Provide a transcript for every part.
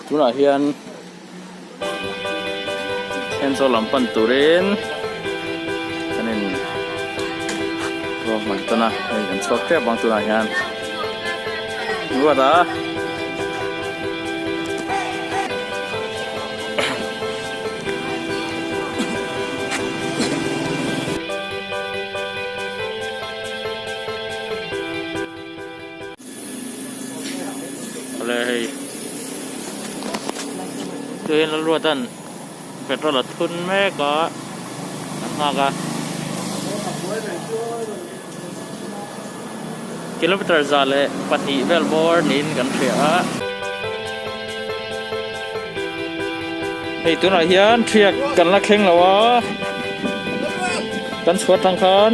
Tunah hian Thenzawl lam pan turin kan in ruahman tan a hei kan chhuak tep ang tunah hian ruat a. Awle hei tuiin Lalruata'n petrol a thun mek a an nghak a kilometer 102 vel bawr niin kan hria a. Hei tunah hian thiak kan la thleng lo a kan chhuat tang khan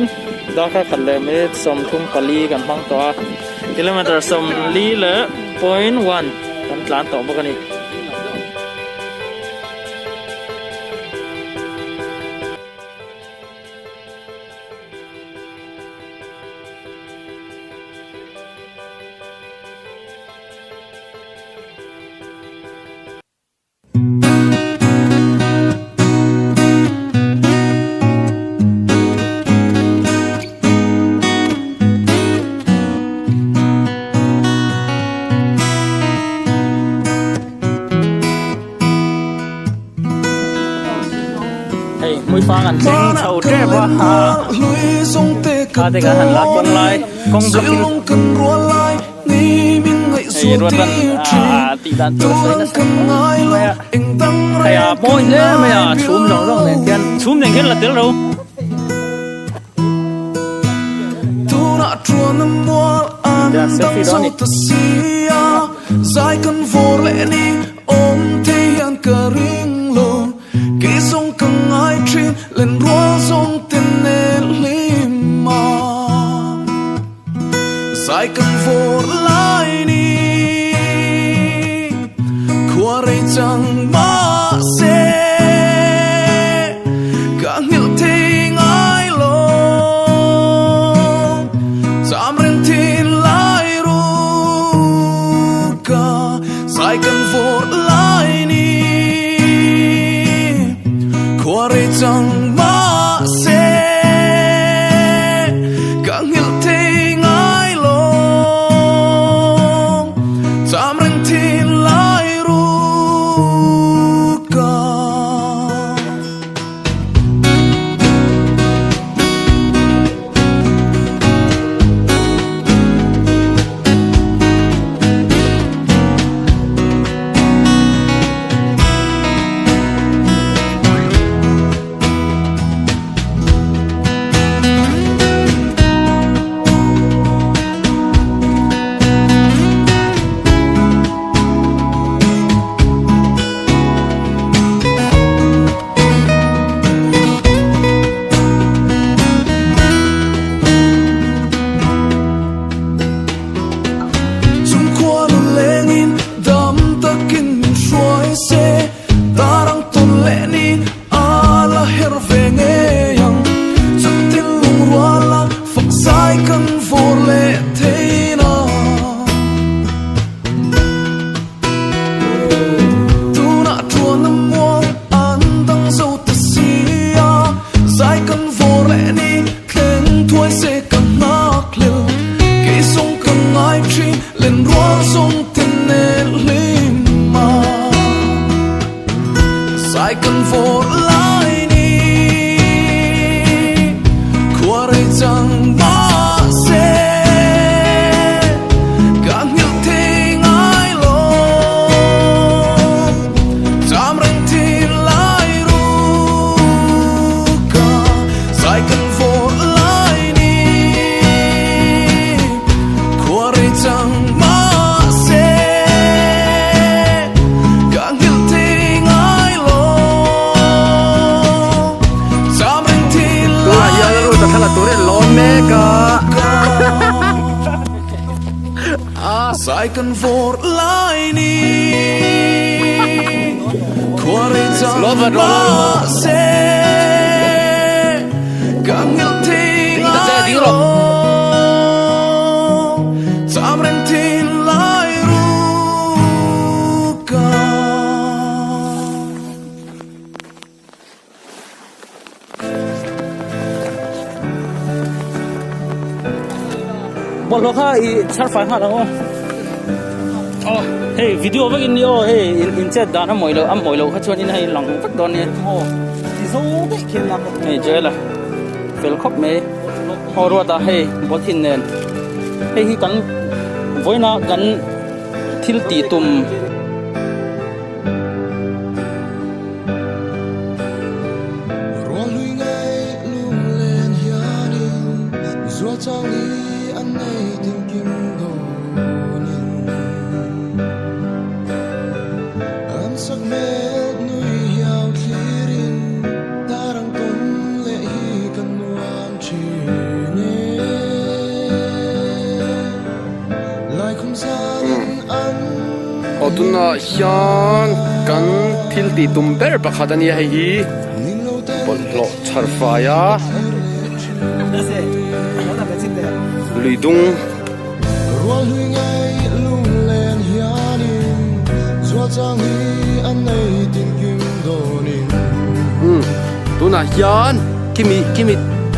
darkar khat leh minute 34 kan hmang tawh a kilometer 40 leh point one kan tlan tawh bawk a ni. Hei hmuifang an thleng chho tep a kha te kan han la kawng lai kawng block in. Hei ruat an tih dan tur a sawi nasa mai a hei a mawi hle mai a chhum zawng zawng nen khian chhum nen khian la tel ro. Selfie dawn a ni. Bawlhhlawh kha i chhar fai nghal ang aw. Aw hei video vek in ni aw hei in chet dan a mawi lo a mawi lo kha chuan in hei lang vek dawn nia. Aw ti zo daih khian lak a. Hei Joel a fel khawp mai aw Ruata hei bawlthin nen hei hi kan vawiina kan thil tih tum. Aw tunah hian kan thil tih tum ber pakhat a nia hei hi bawlhhlawh chhar fai a lui dung. Umm tunah hian kimi kimi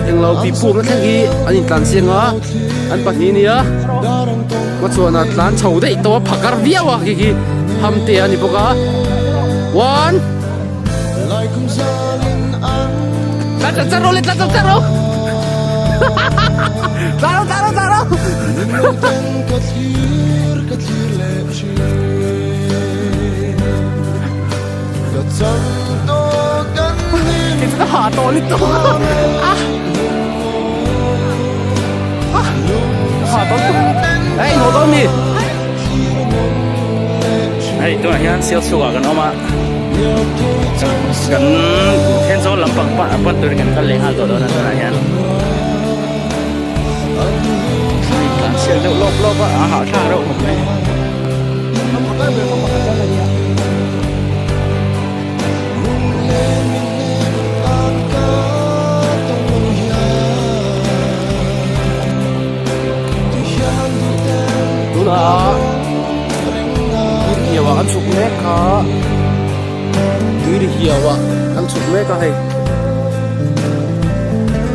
englo pipu na thleng hi an intlan chiang a an pahnih nia hmachhuan ah tlan chho daih tawh a phakar viau a khi khi ham te a ni bawk a one tlan char char rawh le tlan char char rawh tlan rawh tlan rawh tlan rawh Kei chu ka hah tawh lutuk a ka hah tawh lutuk eh in haw dawn mi hei tunah hian sialchhuk ah kan awm a kan Thenzawl lampang pan turin kan kal leh nghal tawh dawn a tunah hian tlan chhiat deuh lawp lawp a a hahthlak reuh khawp mai. Tunah tuirihiau ah kan chhuk mek a tuirihiau ah kan chhuk mek a hei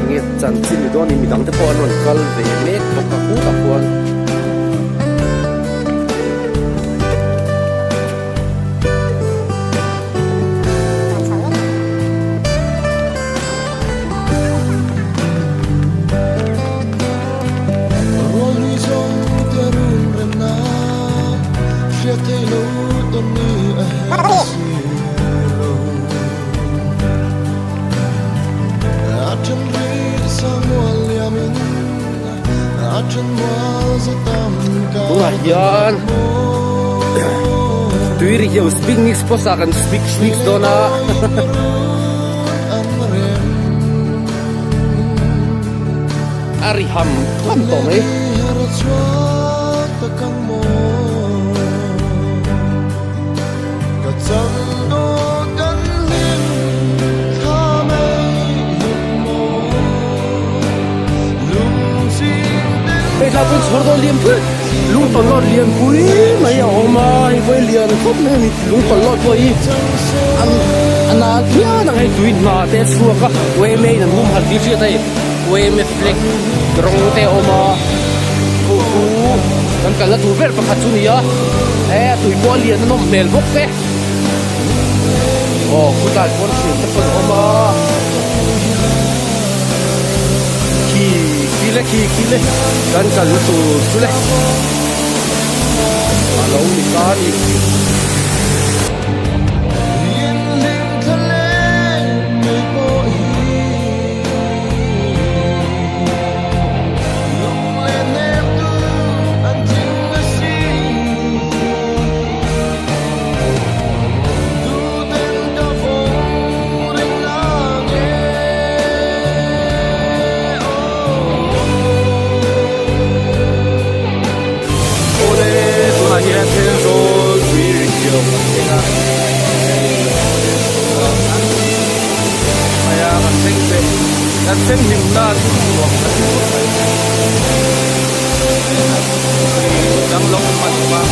enge chanchin ni dawn in midang te pawh an rawn kal ve mek bawk a khutah khuan. Tunah hian tui ri hian picnic spot ah kan picnic dawn a a ri ham ham tawh mai. Hei thlai pawh chhawr dawn lian pui lung pawlawt lian pui mai a awm a hei pawh hi lian khawp mai a ni lung pawlawt pawh hi a nal phian ang hei tui hna te a chhuak a yma in an humhalh tih hriat a hei yma flag rawng te a awm a khu khu kan kalna tur ber pakhat chu a ni a e a tui pawh a lian a nawm hmel bawk e aw khawtlai pawn thir te pawh a awm a. Khi khi le khi khi le kan kalna tur chu le a lo ni ta a ni. Awle tunah hian Thenzawl tui ri hiau kan thleng a hei hmaia kan thleng te kan thleng hlim ta chu nuam kan ti khawp mai dang lo awm a ni a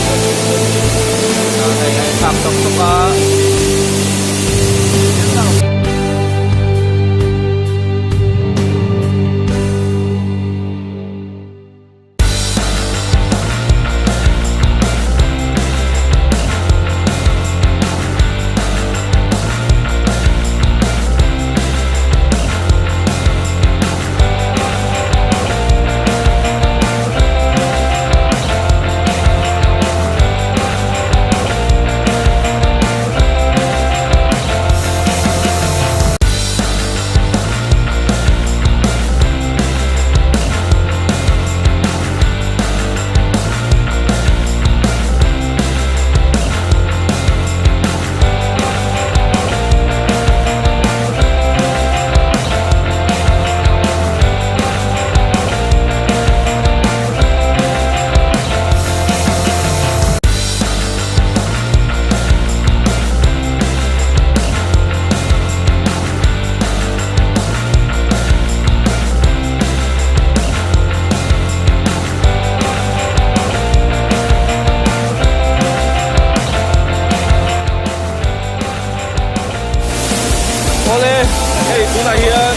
hei a thlak tawk tawk a. Awle, hei tunah hian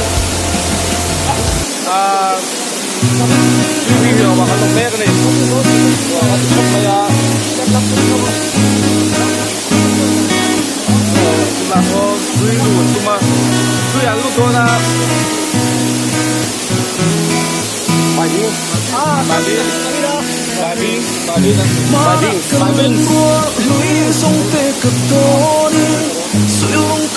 ah TV riau ah kan awm mek a ni. Ruah a ti khawp mai a. Tunah sawn tui lut an tum a, tui an lut dawn a.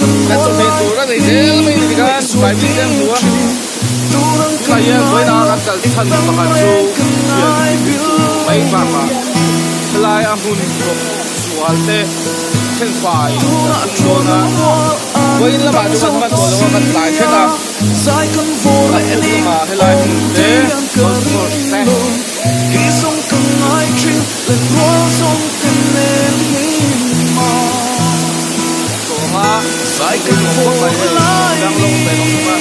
Kan chawhmeh tur a nei zel mai ni tikhan baibing te an hmu a, tunah hian vawiin a kan kal chhan pakhat chu thian mai bakah helai a hmun rawk sual te thenfai kan tum dawn a, vawiin lamah chu kan hman tawh lo a kan tlai hret a. A helai hmun te golf course te. Sawma lei nuam khawp mai hei dang lawng te an awm bawk a.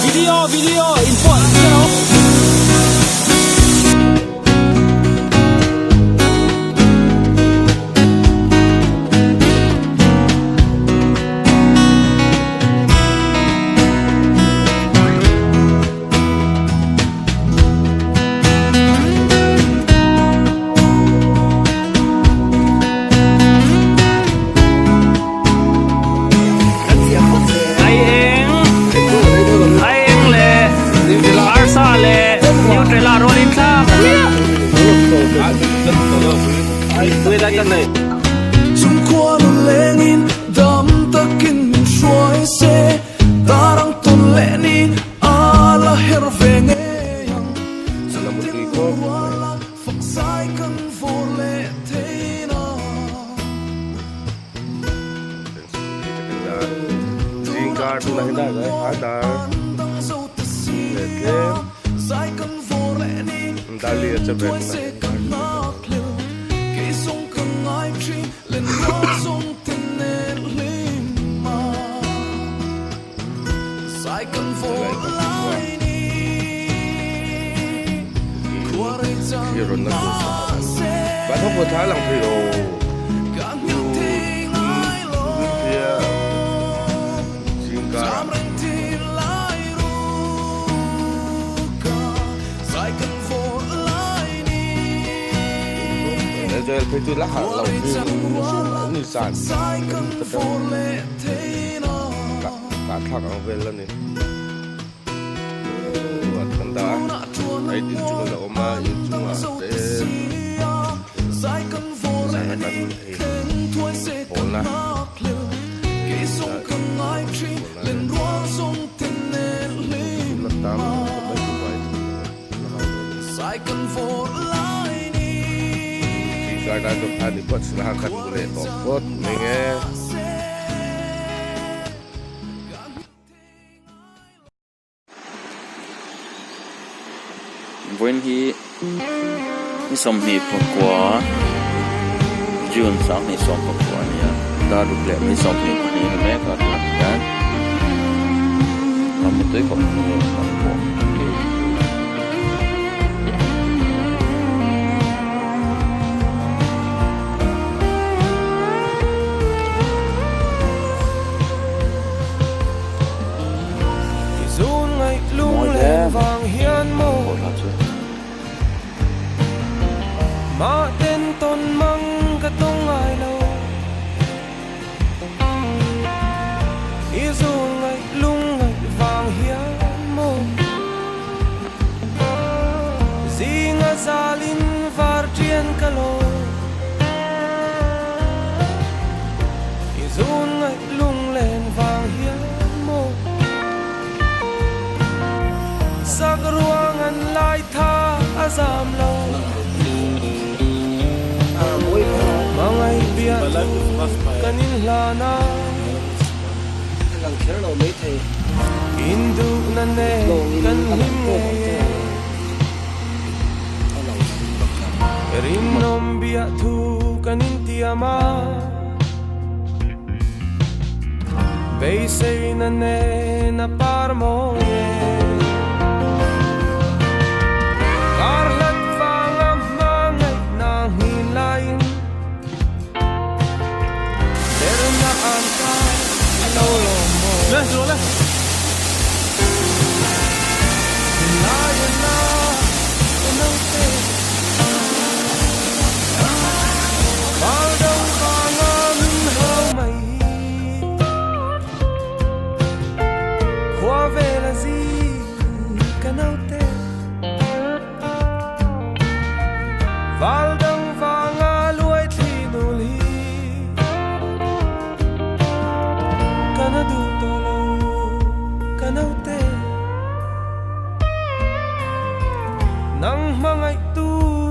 Video video in pawh zero. Aieng leh arsa leh Nutella rawn in thlak a nia. Zingkar tunah hian dar a dar leh tlem dar li a che ve tunah hian dar li a rawn na tur van ho pawh thla lang thei lo zingkar ah. Phei chu la harh lo hrim hrim a ni zan Kah thlak ang vel a ni. Aw a than dah a, a in chung a la awm a, in chungah te zan a kan hei pawlna la tam khawp mai chu vai Zingkar dar chu khan i phawt sila khat leh tawh phawt mai nge. Vawiin hi ni sawmhnih pakua June sanghnih sawm pakua a ni a dar ruk leh ni sawmhnih pahnih a ni mek a tunah hian a mutui khawp mai a pawh. Mawi hle mai khawhthla chu. thu kan inhlan a. A lang kher lo maithei. Induhna nen Lawngin kan a lang hlim pawh ang ngei che e. A lang vak lo. Rinawm biah thu kan intiam a. Beiseina nen a par mawi e. Kar hlat vanga hmangaihna nghin laiin derna an kai a lo lawm maw. Thinlai a na ka naute. Val dang vanga min hau mai hi. Khua vel a zing ka naute. Val dang vanga luai thli nul hi. Ka na duh tawh lo ka naute. Nang hmangaih tu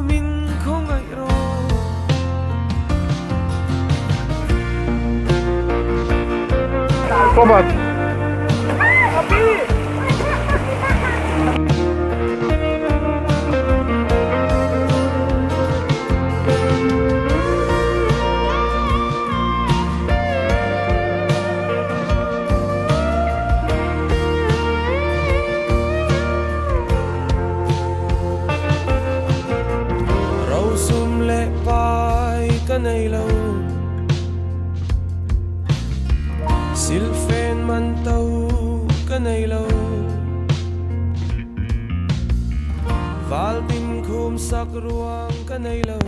min khawngaih rawh. Rosum leh pai ka nei lo. Silhfen man to ka nei lo. Valtin khum sak ruang ka nei lo.